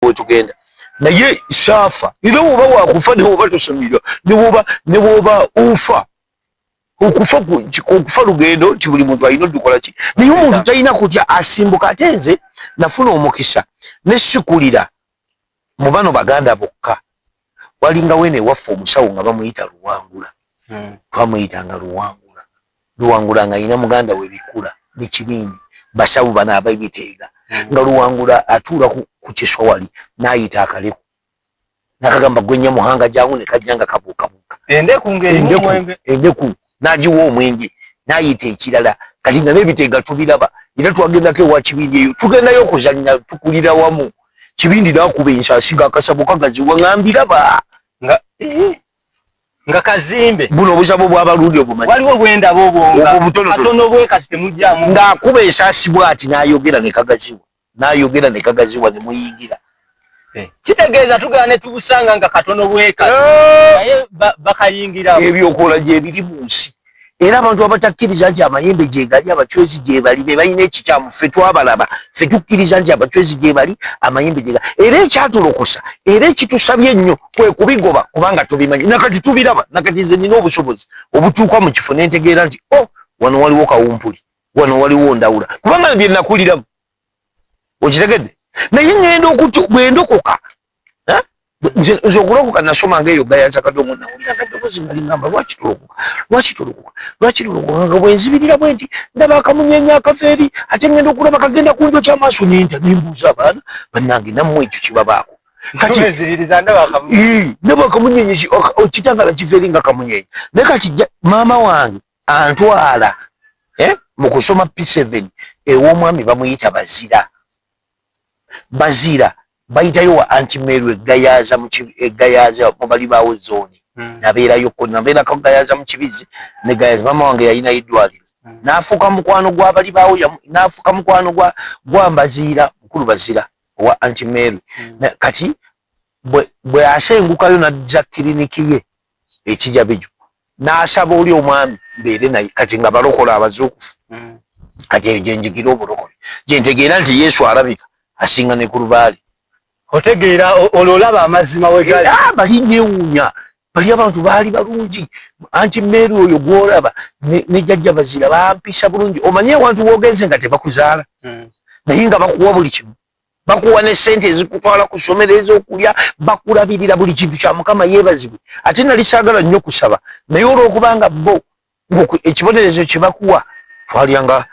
Wetugenda naye saafa, era woba wakufa, newoba tosomira, newoba ofa, okufa lugendo nti buli muntu alina odukola ki, naye omuntu talina kutya, asimbuka. Ate nze nafuna omukisa nesikulira mu bano baganda bokka. Walinga wene ewaffe omusawo nga bamuyita Luwangula. Twamuyitanga Luwangula. Luwangula nga alina muganda we Bikula ne Kibindi, basawo bano ab'ebiteega. Nga Luwangula atuula ku kiswa wali n'ayita akaleku nakagamba, "Gwe Nyamuhanga, jangu," ne kajja nga kabuukabuuka. Endeku ng'erimu omwenge. Endeku n'agiwa omwenge, n'ayita ekirala. Kati nga n'ebiteega tubiraba, era twagendako ewa Kibindi eyo, tugendayo okuzannya, tukulira wamu. Kibindi n'akuba ensaasi ng'akasabo kagaziwa, nga mbiraba. Nga nga kazimbe. Buno obusabo bw'abalundi obumanyi? Waliwo bwendaba obwo nga Obwo butonotono. Katono bwe kati, temujjamu. Ng'akuba ensaasi bw'ati, n'ayogera ne kagaziwa, n'ayogera ne kagaziwa, ne muyingira. Kitegeeza tugenda ne tubusanga nga katono bwe kati, naye bakayingira. Ebyokola gyebiri mu nsi, era abantu abatakkiriza nti amayembe gyegali, abacwezi gyebali, be balina ekikyamu. Ffe twabalaba, ffe tukkiriza nti abacwezi gyebali, amayembe gyegali, era ekyatulokosa era ekitusabye ennyo kwe kubigoba, kubanga tubimanyi nakati, tubiraba nakati. Nze nina obusobozi obutuuka mu kifo nentegeera nti o wano waliwo kawumpuli, wano waliwo ndawula, kubanga bye nakuliramu, okitegedde? Naye ŋŋenda okuti bwe ndokoka, eh? Nze okulokoka nasoma nga eyo Gayaza Kadongo, nawulira akaddoboozi nga lingamba, "Lwaki tulokoka? Lwaki tulokoka? Lwaki tulokoka?" Nga bwenzibirira bwe nti ndaba akamunyenye akava eri, ate ngenda okulaba kagenda kunjokya amaaso, nenta nembuuza abaana bannange, "Nammwe ekyo kibabaako?" Kati Tubeziririza ndaba akamu. Ii, ndaba akamunyenye, ekitangala kiva eri nga kamunyenye. Naye kati maama wange antwala, mu kusoma P7 ew'omwami bamuyita Bazira. Bazira bayitayo wa Anti Mary egayaza, egayaza mu Balibaawo Zone. Nabeerayoko, nabeerako Gayaza mu Kibizi ne Gayaza. Maama wange yalinayo eddwaliro. N'afuuka mukwano gw'abalibaawo, n'afuuka mukwano gwa Mbaziira, mukulu Bazira owa Anti Mary. Kati bwe asengukayo n'ajja kiriniki ye Ekijabijo, n'asaba oli omwami mbeere naye. Kati nga balokola abazuukufu. Kati eyo gyenjigira obulokole, gyentegeera nti Yesu alabika asinga ne ku lubaale. Otegeera, olwo olaba amazima we gali. Ah, bali newuunya, bali abantu baali balungi. Anti Mary oyo gwolaba ne jjajja Bazira bampisa bulungi. Omanye ewantu wogenze nga tebakuzaala, naye nga bakuwa buli kimu, bakuwa ne sente ezikutwala ku ssomero, ez'okulya, bakulabirira buli kintu. Kya Mukama yeebazibwe. Ate nali saagala nnyo kusaba, naye olw'okubanga bo ekibonerezo kye bakuwa, twalyanga,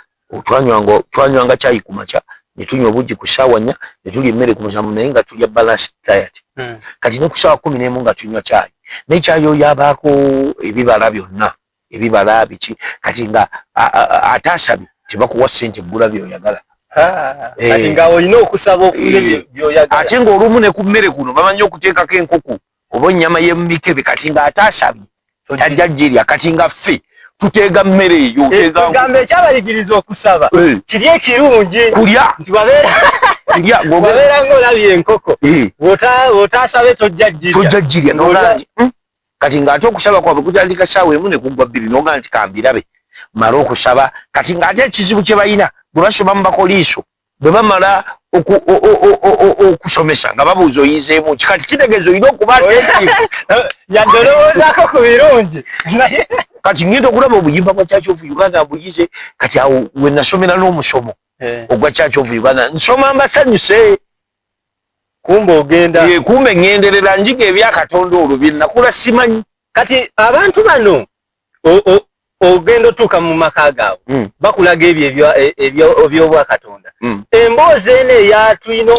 twanywanga kyayi ku makya, ne tunywa obugi ku ssaawa 4, ne tulya emmere ku 7, naye nga tulya balanced diet. Kati ne ku ssaawa 11 nga tunywa kyayi, naye kyayi oyo abaako ebibala byonna, ebibala biki. Kati nga ate asabye tebakuwa ssente eggula byoyagala. Ah, Eh. kati nga olina okusaba ofune Eh. byoyagala. Ate ng'olumu ne ku mmere kuno bamanyi okuteekako enkoko oba ennyama y'emumikebe. Kati ng'ate asabye tajja girya. Kati nga ffe tuteega mmere eyo, oteega. Gamba ekyabayigiriza okusaba kiri ekirungi kulya nti wabeera kulya wabeera ng'olabye enkoko, bw'otaasabe tojja girya. Tojja girya. Nogaa nti, Kati ng'ate okusaba kwabwe kutandika ssaawa 1 ne kuggwa 2. Nogaa nti kambirabe male okusaba. Kati ng'ate ekizibu kye balina, bwe basoma mu bakoliiso, bwe bamala okusomesa nga babuuza, "Oyizeemu ki?" Kati kitegeeza olina okuba attentive. Yadde olowoozaako ku birungi, naye Kati ngenda okulaba obuyimba bwa Church of Uganda mbuyize. Kati awo we nasomera n'omusomo ogwa Church of Uganda, nsoma mbasanyuse. Kumbe ogenda Kumbe ŋŋenderera njiga ebyakatonda olwo bye nakula simanyi. Kati abantu bano ogenda otuuka mu maka gaabwe, bakulaga ebyo ebyobwakatonda. Emboozi eno eya tuyina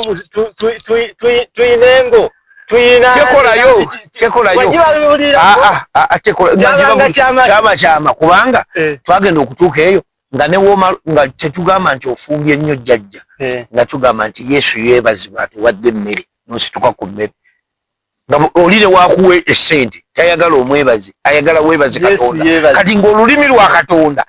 tuyina engo, tuyina Tekolayo, tekolayo. Wagibabuulira? Ah, ah, ah, Kyabanga kyama. Kyama kyama, kubanga twagenda okutuuka eyo nga newooma nga tetugamba nti ofumbye nnyo jjajja, nga tugamba nti Yesu yeebazibwa atuwadde emmere, nosituka ku mmere. Nga oli ne wakuwa esente tayagala omwebaze, ayagala weebaze Yesu Katonda. yeebaze. Kati ng'olulimi lwa Katonda,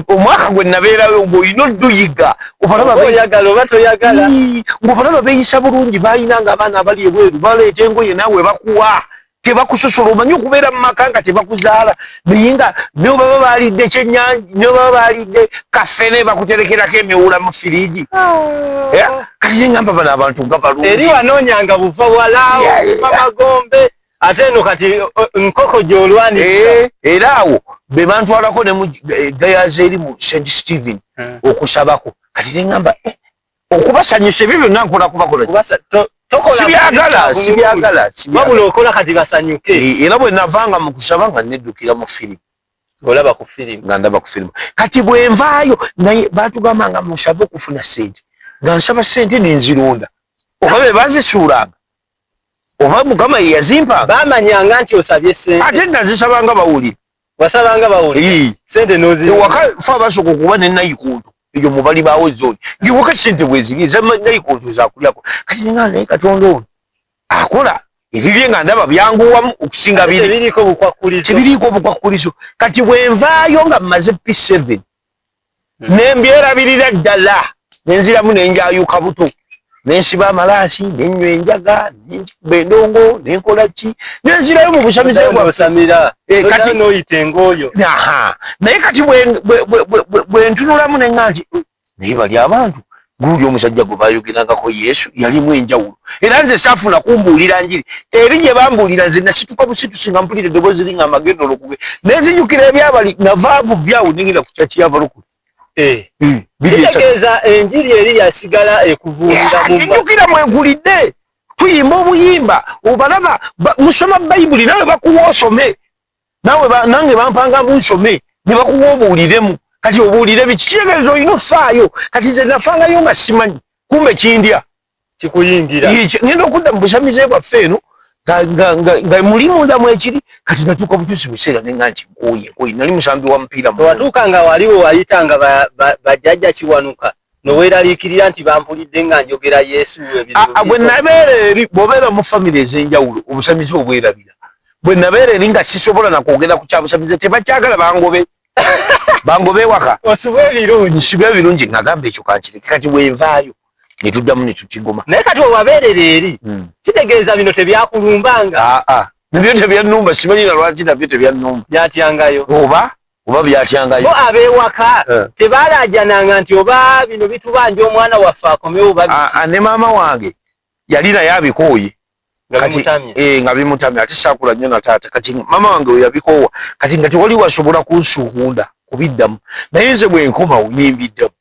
omwaka gwe nabeerayo ng'olina odduyiga, obalaba Oba oyagala oba toyagala. Ii, ng'obalaba beeyisa bulungi, balina nga abaana abali ebweru baleeta engoye naawe bakuwa. Tebakusosola, omanyi okubeera mu maka nga tebakuzaala, naye nga ne baba baalidde kyennyanja, ne baba baalidde kafene, bakuterekerako emiwula mu firiji. Oh. Eh, kati nengamba bano abantu nga balungi. Eri wanoonyanga buva wala, buva magombe, ate eno kati nkoko gy'olwanirira. Eh, era awo be bantwalako ne mu eh, gayaza eri mu St Stephen okusabako. Kati nengamba okubasanyusa ebyo byonna nkola kubakola sibyagala, sibyagala, wabula okola kati basanyuke. Eh, era bwe navanga mu kusaba nga neddukira mu firimu. Olaba ku firimu. Nga ndaba ku firimu. Kati bwe nvaayo, naye batugamba nga musabe okufuna sente, nga nsaba sente nenzirunda, oba be bazisuulanga oba Mukama ye yazimpanga. Bamanyanga nti osabye sente. Ate nazisabanga bawulira. Wasabanga bawulira sente nozi. Ewaka fe abasooka okuba ne nayikuntu eyo mubali bawo zoni ngiwaka sente bweziri eza nayikuntu zakulyako. Kati ninga naye Katonda ono akola ebibye nga ndaba byanguwamu okusinga biri. Tebiriiko bukwakkulizo. Tebiriiko obukwakkulizo. Kati bwenvaayo nga mmaze P7 nembyerabirira ddala, nenziramu nenjayuka buto, nensiba amalaasi, nenywa enjaga, nenkuba endongo, nenkola ki, nenzirayo mu busamize bwaffe. Eh, kati noyita engoyo. Aha. Naye kati bwe ntunulamu neŋŋa nti naye bali abantu guuli omusajja gwe bayogerangako Yesu yalimu enjawulo, era nze saafuna kumbuulira njiri eri gye bambuulira. Nze nasituka busitusi nga mpulira eddoboozi linga amagendo olwokuge, nenzijukira ebyabali nava buvyawo nengenda ku kyaki y'abalokole. Eh. Kitegeeza enjiri eri yasigala ekuvuulira mu Njukira mwenkulidde tuyimba obuyimba, obalaba musoma Bayibuli, nawe bakuwa osome, nawe nange bampanga munsome, ne bakuwa obuuliremu. Kati obuulire biki? Kitegeeza olina ofaayo. Kati nze nafangayo nga simanyi, kumbe kindya. Kikuyingira. Ngenda okudda mu busamize bwaffe eno nga muli munda mwekiri. Kati natuuka butuusi buseera nenga nti nkooye, nkooye. Nali musambi wa mupiira. Watuuka nga waliwo wayita nga bajjajja Kiwanuka, noweeraliikirira nti bampulidde nga njogera Yesu. Bwe nabeera eri, bw'obeera mu famire ez'enjawulo obusamize obwerabira. Bwe nabeera eri nga sisobola nakwogera ku kyabusamize, tebakyagala, bangobe, bangobe ewaka. Osubwa ebirungi. Nsibe ebirungi, nagamba ekyo kankireke. Kati bwenvaayo netuddamu netutigoma. Naye kati wewabeerera eri, kitegeeza bino tebyakulumbanga? Aa, nabyo tebyannumba, simanyi na lwaki nabyo tebyannumba. Byatyangayo. Oba byatyangayo. Bo ab'ewaka tebalajananga nti oba bino bitubanja omwana waffe akomewo oba biki? Aa, ne maama wange yali naye abikooye. Nga Kati bimutamye. Eh, nga bimutamye, ate saakula nnyo na taata. Kati maama wange we yabikoowa, kati nga tewali wasobola kunsuhunda kubiddamu, naye nze bwe nkomawo nembiddamu.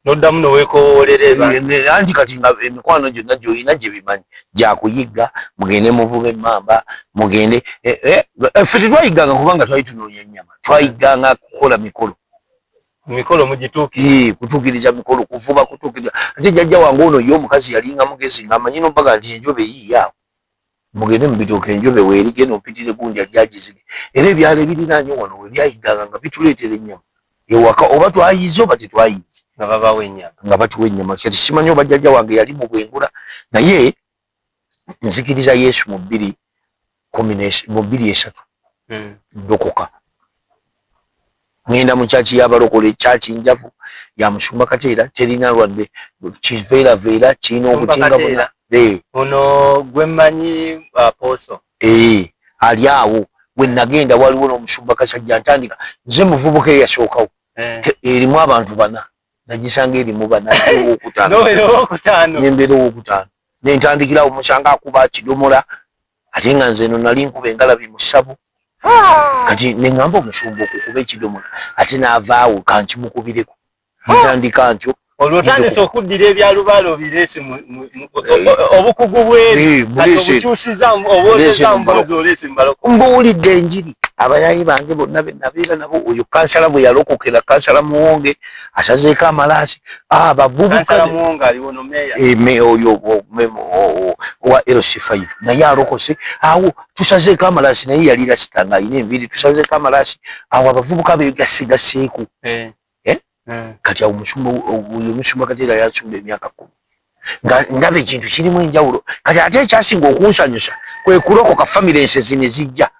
Noddamu noweekowoolera eba. Anti kati nga emikwano gyonna gyolina gye bimanyi gyakuyigga, mugende muvuba emmamba, mugende ffe tetwayigganga kubanga twali tunoonya nnyama, twayigganga kukola mikolo. Mikolo mugituukiriza. Kutuukiriza mikolo, kuvuba, kutuukiriza. Ate jjajja wange ono ye omukazi yalinga mugezi, ng'amanyi nobaga nti enjobe eyiiye awo, mugende mubitooke, enjobe weeri, genda ompitire gundi ajja agizige. Era ebyalo ebirinaanye wano we byayigganga nga bituleetera ennyama ewaka, oba twayize oba tetwayize. Nga babawa ennyama. Nga batuwa ennyama. Kati simanyi oba jjajja wange yali mu bwengula, naye nzikiriza Yesu mu 2010, mu 2003. Ndokoka, ngenda mu kyaki y'abalokole, kyaki njavu ya musumba Kateera, terina lwadde kiveeraveera, kirina obutinga buna. Ono gwe mmanyi, apostle. Eh, ali awo we nagenda waliwo n'omusumba Kasajja. Ntandika nze muvubuka eyasookawo. Erimu abantu bana, nagisanga erimu bana, owokutaano. Nobeera owokutaano. Nembeera owokutaano, nentandikirawo musanga akuba kidomola, ate nga nze eno nali nkuba engalabi mu ssabo. Kati neŋŋamba omusumba okukuba ekidomola ate naavaawo, kankimukubireko, ntandika ntyo. Olwo otandise okuddira ebyalubaale obireese obukugu bweri. Kati obukyusiza, obwozeza mboozi, oleese mu balokole. Mbuulidde enjiri abayayi bange bonna be nabeera nabo. Oyo kansala bwe yalokokera, kansala Muwonge, asazeeko amalaasi abavubuka. Kansala Muwonge aliwo no meeya. Oyo owa LC5 naye alokose awo, tusazeeko amalaasi, naye yali rasita ng'alina enviiri. Tusazeeko amalaasi awo, abavubuka begasegaseeko. Eh? Kati awo omusumba oyo, omusumba Kateera, yansumba emyaka 10 nga ndaba ekintu kirimu enjawulo. Kati ate ekyasinga okunsanyusa kwe kulokoka, famire ensezi ne zijja,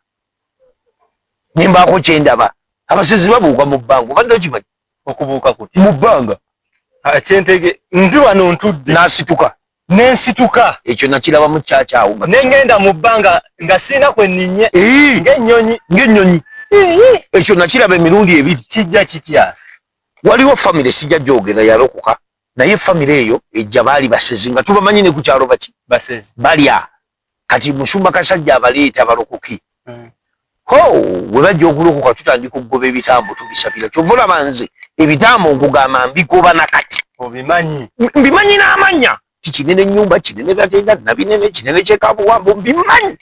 nembaako kyendaba. Abasezi babuuka mu bbanga, obadde okimanyi? Okubuuka kuti? Mu bbanga. Kyentege ndi wano ntudde. N'asituka. Nensituka. Ekyo nakiraba mu church awo. Nengenda mu bbanga nga sirina kwe nninye. Ng'ennyonyi. Ng'ennyonyi. Ekyo nakiraba emirundi ebiri. Kijja kitya? Waliwo famire sijja gyogera yalokoka naye famire eyo ejja baali basezi nga tubamanyi ne ku kyalo baki? Basezi. Balya. Kati musumba Kasajja abaleeta balokoke. Ho, bwe bajja okulokoka tutandika okugoba ebitambo tubisabira. Kyova olaba nze ebitambo nkugamba mbikoba na kati. Obimanyi? Mbimanyi n'amannya. Ti kinene nnyumba, kinene batenda, nabinene, kinene kyekabuwambo, mbimanyi.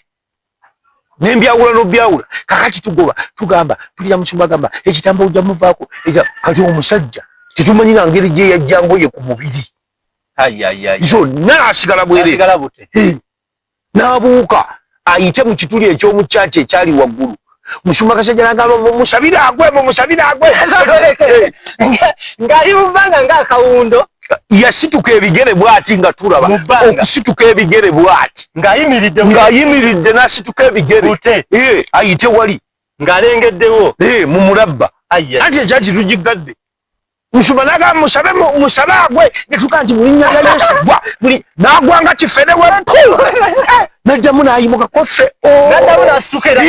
Nembyawula n'obyawula. Kakati tugoba, tugamba, tulira musumba agamba, ekitambo ojja muvaako. Kati omusajja tetumanyi na ngeri gye yajja ngoye ku mubiri. Zonna asigala bwereere. N'abuuka ayite mu kituli eky'omu kyaki ekyali waggulu. Musumba Kasajja n'agamba mumusabire agwe, mumusabire agwe. Ng'ali mu bbanga ng'akawundo. Yasituka ebigere bw'ati nga tulaba. Okusituka ebigere bw'ati. Ng'ayimiridde. Ng'ayimiridde n'asituka ebigere. Ayite wali. Ng'alengeddewo. Mu mulabba. Anti ekyaki tugiggadde. Musumba n'agamba musabe, musabe agwe. Ne tugaa nti mu linnya lya Yesu gwa. Buli n'agwa nga kifere we mpu. N'addamu n'ayimuka ko ffe. N'addamu n'asituka era.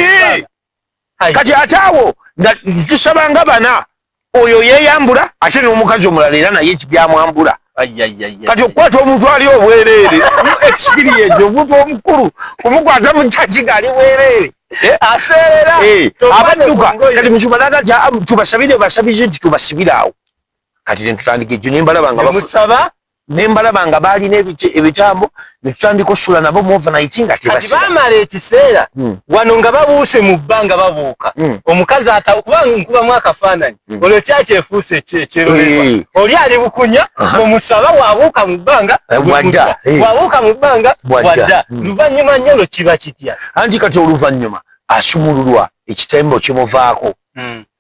Kati ate awo nga tusaba nga bana oyo yeeyambula ate n'omukazi omulala era naye byamwambula. Kati okukwata omuntu ali obwereere experience omuntu omukulu kumukwata mu kyaki ng'ali bwereere. Aseerera. Abadduka. Kati musumba n'agamba nti, tubasabire basabize nti tubasibire awo. Kati ne tutandika ekyo ne mbalaba nga musaba ne mbalaba nga baalina ebitambo ne tutandika osula nabo mu overnight nga tebasira. Kati baamala ekiseera wano nga babuuse mu bbanga babuuka. Omukazi kuba nkubamu akafaananyi olwo kyaki efuuse ekyerolerwa. Oli ali bukunya omusaba wabuuka mu bbanga bwadda. Wabuuka mu bbanga bwadda. Luvannyuma nnyo olwo kiba kitya? Anti kati oluvannyuma asumululwa ekitambo kimuvaako.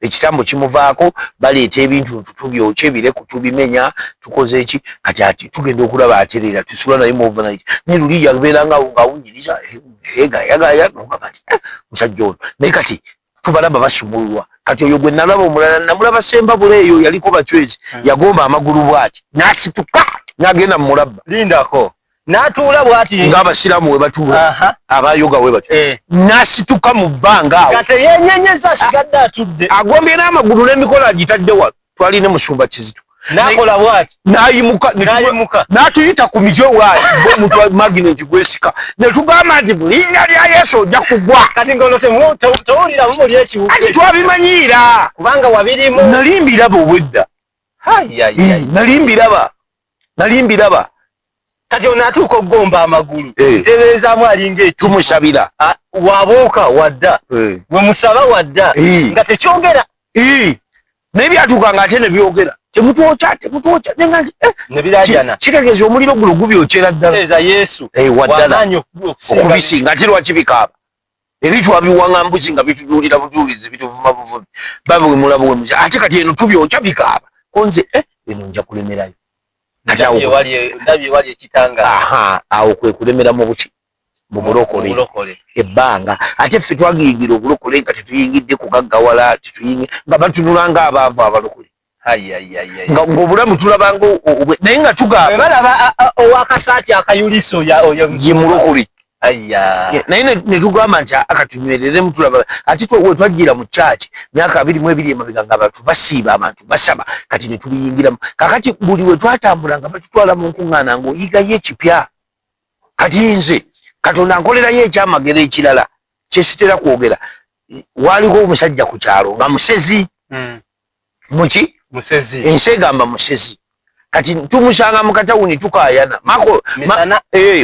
Ekitambo kimuvaako baleeta ebintu tubyokye ebireku tubimenya tukoze eki kati ati tugenda okulaba aterera tusula naye mu overnight ne luli yabeera nga ngawunyiriza gayagaya nogamba nti musajja ono naye kati tubalaba basumululwa. Kati oyo gwe nalaba omulala namulaba Sembabule eyo yaliko Bachwezi yagomba amagulu bw'ati n'asituka n'agenda mu mulabba. Lindako n'atuula bw'ati ng'abasiraamu we batuula abayoga we batyo n'asituka mu bbanga awo nga teyenyenyeza asigadde atudde agombye n'amagulu n'emikono agitadde wano. Twalina musumba Kizito n'akola bw'ati n'ayimuka n'atuyita ku mitwe bw'ati ng'omuntu magnet gwesika ne tugamba nti mu linnya lya Yesu ojja kugwa. Kati ng'olwo tewuliramu muli ekiwuka. Ati twabimanyiira kubanga wabirimu. Nali mbiraba obwedda. Nali mbiraba. Nali mbiraba. Kati ono atuuka okugomba amagulu ntebeezaamu alinga eki tumusabira wabuuka wadda we musaba wadda nga tekyogera. Naye byatuuka nga ate ne byogera temutwokya temutwokya nenga nti ne birajana kitegeeza omuliro guno gubyokyera ddala. Kitegeeza Yesu waddala okubisinga ate lwaki bikaaba eri twabiwanga mbuzi nga bitujuulira bujuulizi bituvuma buvumi babwemula bwemuzi ate kati eno tubyokya bikaaba konze eno nja kulemerayo. Kati ndabye wali ekitanga. Awo kwe kulemera mu buki mu bulokole ebbanga ate ffe twagiyingira obulokole nga tetuyingidde kugaggawala tetuyingi nga batunula ng'abaavu abalokole. Nga ng'obulamu tulabanga naye nga tugamba balaba owakasaati akayulisa oyo ye mulokole. Naye ne tugamba nti akatunywereremu tulaba ate we twajjira mu church myaka 22 emabega nga abantu basiiba abantu basaba kati ne tubiyingiramu. Kakati buli we twatambula nga batutwala mu nkuŋŋaana ng'oyigayo ekipya. Kati nze Katonda nkolerayo ekyamagero ekirala kye sitera kwogera. Waaliwo omusajja ku kyalo nga musezi. Muki? Musezi. Ensi egamba musezi. Kati tumusanga mu katawuni tukaayana. Mako,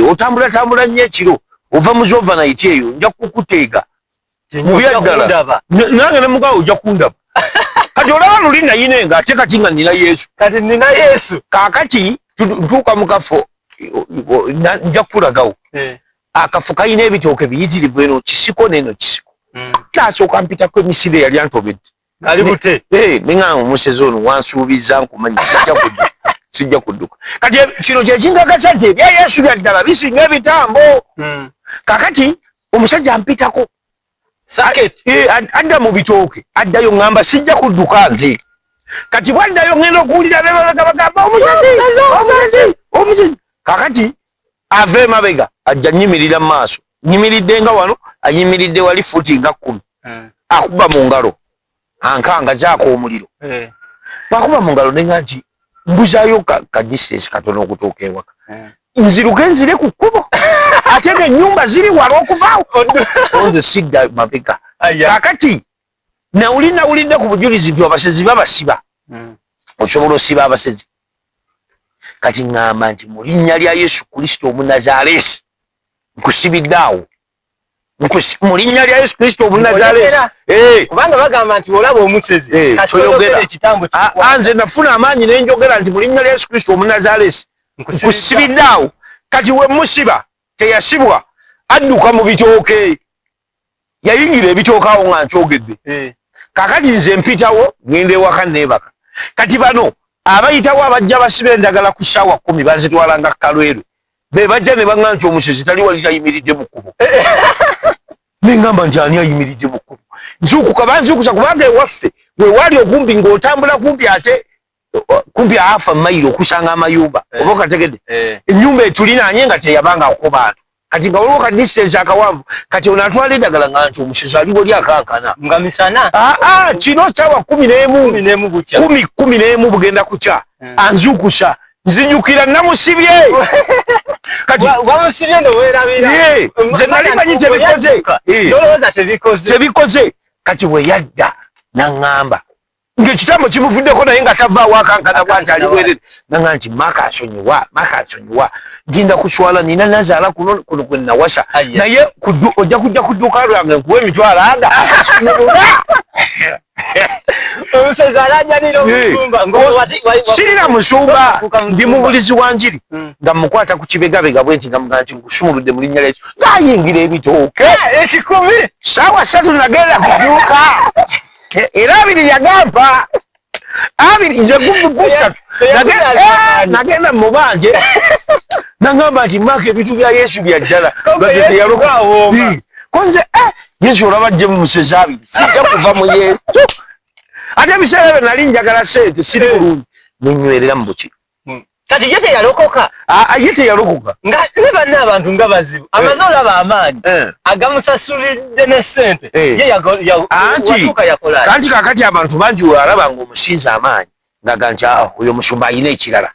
otambula tambula nnyo ekiro. Ova mu overnight eyo nja kukuteega. Mu byaddala. Nange ne mugawo ojja kundaba. Kati olaba luli nayina enga ate kati nga nina Yesu. Kati nina Yesu. Kaakati tuuka mu kafo nja kukulagawo. Akafo kalina ebitooke biyitirivu eno kisiko n'eno kisiko. Kyasooka mpitako emisinde yali antobedde. Ali bute. Nengamba omusezi ono wansuubiza nkumanyi sijja kudduka. Sijja kudduka. Kati kino kye kinkakasa nti ebya Yesu bya ddala bisinga ebitambo. Kaakati omusajja ampitako. Adda mu bitooke addayo ngamba sijja kudduka nze. Kati bw'addayo ngenda okuwulira be bagamba omusezi omusezi omusezi. Kaakati Ava emabega ajja nyimirira mu maaso, nyimiridde nga wano, ayimiridde wali futi nga 10. Akuba mu ngalo, ankanga zaako omuliro. Bakuba mu ngalo nenga nti mbuzaayo ka distance katono okutuuka ewaka. Nziruke nzire ku kkubo, ate ng'ennyumba ziri wala okuvaawo, nze sidda mabega. Kakati nawulidde ku bujulizi nti abasezi babasiba. Osobola osiba abasezi. Kati ŋŋamba nti mu linnya lya Yesu Kristo Omunazaalesi nkusibidde awo, mu linnya lya Yesu Kristo Omunazaalesi. Kubanga bagamba nti olaba omusezi toyogera. Nze nafuna amaanyi ne njogera nti mu linnya lya Yesu Kristo Omunazaalesi nkusibidde awo. Kati we musiba teyasibwa, adduka mu bitooke, yayingira ebitooke awo nga nkyogedde. Kakati nze mpitawo ngenda ewaka neebaka. Kati bano abayitawo abajja basiba endagala ku ssaawa 10 bazitwalanga Kalwerwe, be bajja ne baŋŋa nti omusezi tali wali, tayimiridde mu kkubo. Nengamba nti ani ayimiridde mu kkubo? Nzuukuka, banzuukusa kubanga ewaffe wewaali okumpi ng'otambula kumpi ate kumpi afa mayiro okusanga amayumba. Oba okategedde, ennyumba etulinaanye nga teyabangako bantu. Kati nga waliwo ka distance akawanvu. Kati ono atwala eddagala nga nti omusezi ali wali akankana. Nga misana? Aa, kino saawa 11. Bukya. 10, 11 bugenda kukya. Anzuukusa, nzinyukira namusibye. Kati wamusibye nowerabira. Nze nali manyi tebikoze. Nolowooza tebikoze. Tebikoze. Kati bwe yadda naŋŋamba ng'ekitambo kimuvuddeko, naye nga tavaawo, akankana bwanti ali bwerere. Naŋŋamba nti maka nsonyiwa, maka nsonyiwa, genda kuswala, nina nazaala kuno kuno gwe nawasa, naye ojja kujja ku dduuka lwange nkuwa emitwalo aga. Omusezi alajanira omusumba. Sirina musumba, ndi mubulizi wa njiri. Nga mukwata ku kibegabega bwe nti nga mugaa nti nkusumuludde mu linnya lyekyo, ng'ayingira ebitooke. 100. Saawa 3 nagenda ku dduuka era 20 yagampa 20, nze gusatu nagenda mubanje. Nagamba nti maka ebintu bya Yesu bya ddala konze Yesu olaba jje mu musezi 20, sijja kuva mu Yesu. Ate ebiseera ebyo nali njagala sente, siri bulungi, nenywerera mu buki. Kati ye teyalokoka? Ye teyalokoka. Nga ne banna abantu nga bazibu, amaze olaba amaanyi agamusasulidde ne sente ye watuuka yakola. Kanti kakati abantu bangi wealaba nga omusinza amaanyi ngaga nti oyo musumba ayina ekirala.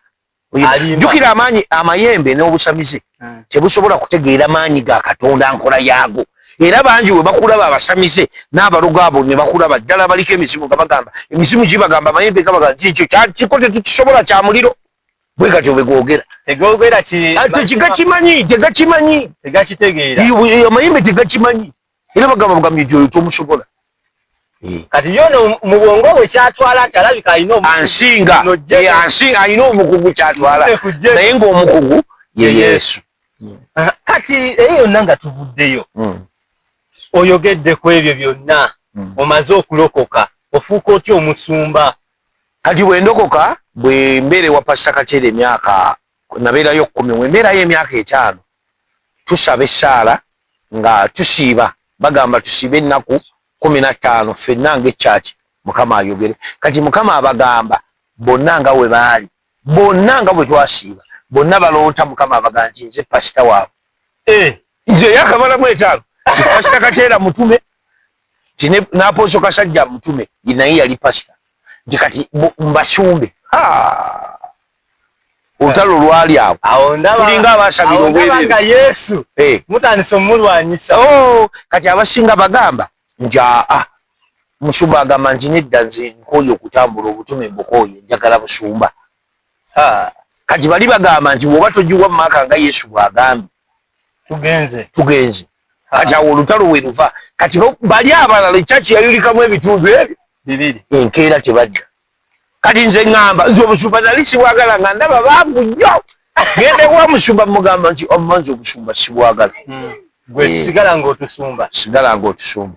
Jjukira amaanyi amayembe n'obusamize tebusobola kutegeera maanyi ga Katonda, nkola yaago. Era bangi we bakulaba abasamize n'abalogo abo ne bakulaba ddala baliko emizimu, nga bagamba emizimu gibagamba, amayembe gabagamba nti ekyo kiko tetukisobola, kya muliro. Bwe gatyo bwe googera. Tegogera. Tegakimanyi, tegakimanyi. Tegakitegeera. Amayembe tegakimanyi, era bagamba bugambi nti oyo tomusobola. Kati yono mu bwongo bwe kyatwala nti alabika alina ansinga, ansinga, alina omukugu kyatwala, naye ng'omukugu ye Yesu. Kati eyo yonna nga tuvuddeyo, oyogedde ku ebyo byonna, omaze okulokoka, ofuuka otya omusumba? Kati bwe ndokoka, bwe mbeera ewa Pasita Kateera emyaka nabeerayo 10, bwe mbeerayo emyaka 5 tusaba essaala nga tusiiba, bagamba tusiibe ennaku 15 ffenna ng'ekyaki, Mukama ayogere. Kati Mukama abagamba bonna nga we baali bonna nga bwe twasiiba bonna baloota Mukama abagamba nti nze pasita waabwe. Nze yakamalamu 5 ti Pasita Kateera mutume, nti n'Apostle Kasajja mutume, naye yali pasita, nti kati mbasumbe. Olutalo lwali awo, tulinga abasabira obwerere. Yesu mutandise omulwanyisa. Oh, kati abasinga bagamba nti aa, musumba agamba nti nedda, nze nkooye okutambula, obutume mbukooye, njagala busumba. Kati bali bagamba nti bw'oba togiwa maaka nga Yesu bw'agambye, tugenze. Tugenze. Kati awo olutalo we luva. Kati bali abalala ekyaki yayulikamu ebitundu ebyo bibiri. Enkeera tebajja. Kati nze ŋŋamba nze obusumba nali sibwagala, nga ndaba baavu nnyo. Genda ewa musumba mugamba nti omma nze obusumba sibwagala. Gwe sigala ng'otusumba. Sigala ng'otusumba.